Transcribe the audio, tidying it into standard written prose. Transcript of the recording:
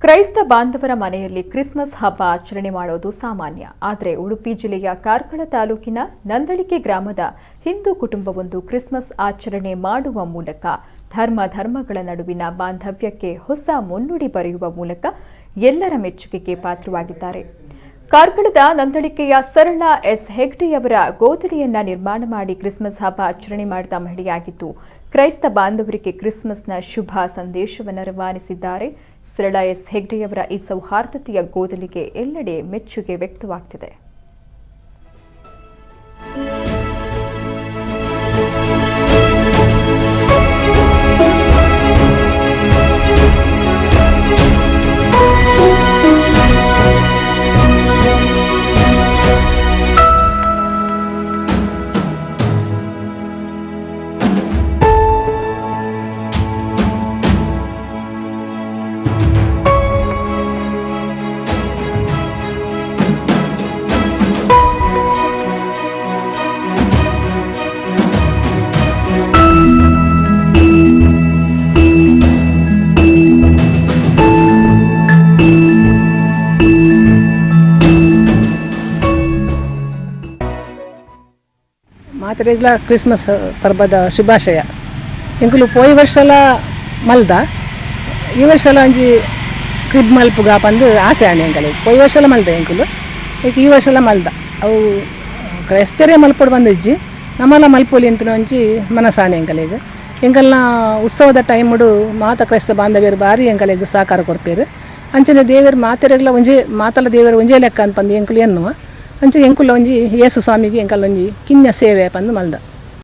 ಕ್ರೈಸ್ತ ಬಾಂಧವರ ಮನೆಯಲ್ಲಿ ಕ್ರಿಸ್ಮಸ್ ಹಬ್ಬ ಆಚರಣೆ ಮಾಡೋದು ಸಾಮಾನ್ಯ. ಆದರೆ ಉಡುಪಿ ಜಿಲ್ಲೆಯ ಕಾರ್ಕಳ ತಾಲೂಕಿನ ನಂದಳಿಕೆ ಗ್ರಾಮದ ಹಿಂದೂ ಕುಟುಂಬವೊಂದು ಕ್ರಿಸ್ಮಸ್ ಆಚರಣೆ ಮಾಡುವ ಮೂಲಕ ಧರ್ಮ ಧರ್ಮಗಳ ನಡುವಿನ ಬಾಂಧವ್ಯಕ್ಕೆ ಹೊಸ ಮುನ್ನುಡಿ ಬರೆಯುವ ಮೂಲಕ ಎಲ್ಲರ ಮೆಚ್ಚುಗೆಗೆ ಪಾತ್ರವಾಗಿದ್ದಾರೆ. ಕಾರ್ಕಳದ ನಂದಳಿಕೆಯ ಸರಳ ಎಸ್ ಹೆಗ್ಡೆಯವರ ಗೋದಲಿಯನ್ನ ನಿರ್ಮಾಣ ಮಾಡಿ ಕ್ರಿಸ್ಮಸ್ ಹಬ್ಬ ಆಚರಣೆ ಮಾಡಿದ ಮಹಿಳೆಯಾಗಿದ್ದು, ಕ್ರೈಸ್ತ ಬಾಂಧವರಿಗೆ ಕ್ರಿಸ್ಮಸ್ನ ಶುಭ ಸಂದೇಶವನ್ನು ರವಾನಿಸಿದ್ದಾರೆ. ಸರಳ ಎಸ್ ಹೆಗ್ಡೆಯವರ ಈ ಸೌಹಾರ್ದತೆಯ ಗೋದಲಿಗೆ ಎಲ್ಲೆಡೆ ಮೆಚ್ಚುಗೆ ವ್ಯಕ್ತವಾಗುತ್ತಿದೆ. ಮಾತೆರೆಗ್ಲ ಕ್ರಿಸ್ಮಸ್ ಪರ್ಬದ ಶುಭಾಶಯ. ಎಂಕುಲು ಪೋಯಿ ವರ್ಷಲ ಮಲ್ದ, ಈ ವರ್ಷಲ ಒಂಜಿ ಕ್ರಿಬ್ ಮಲ್ಪುಗ ಪಂದು ಆಸೆ ಆಂಡ್ ಎಂಕಲೆ. ಪೋಯಿ ವರ್ಷಲ ಮಲ್ದ ಎಂಕುಲು, ಈಗ ಈ ವರ್ಷಲ ಮಲ್ದ. ಅವು ಕ್ರೈಸ್ತರೇ ಮಲ್ಪೊಡು ಬಂದಿಜ್ಜಿ, ನಮ್ಮಲ ಮಲ್ಪೊಲಿ ಅನ್ಪಿನ ಒಂಜಿ ಮನಸಾಣೆ ಎಂಕಲೆಗ್. ಎಂಕಲ್ನ ಉತ್ಸವದ ಟೈಮುಡು ಮಾತ ಕ್ರೈಸ್ತ ಬಾಂಧವ್ಯರು ಬಾರಿ ಎಂಕಲೆಗ್ ಸಹಕಾರ ಕೊರ್ಪೇರು. ಅಂಚನೆ ದೇವೆರ್ ಮಾತೆರೆಗ್ಲ ಒಂಜಿ, ಮಾತಲ ದೇವೆರ್ ಒಂಜೇ ಲೆಕ್ಕ ಅನ್ಪಂದು ಎಂಕುಲು ಎನ್ನುವ. ಅಂಚ ಎಂಕುಲ ಒಂಜಿ ಯೇಸು ಸ್ವಾಮಿಗೆ ಎಂಕಲ್ ಒಂಜಿ ಕಿನ್ಯ ಸೇವೆ ಪಂದು ಮಲ್ದ.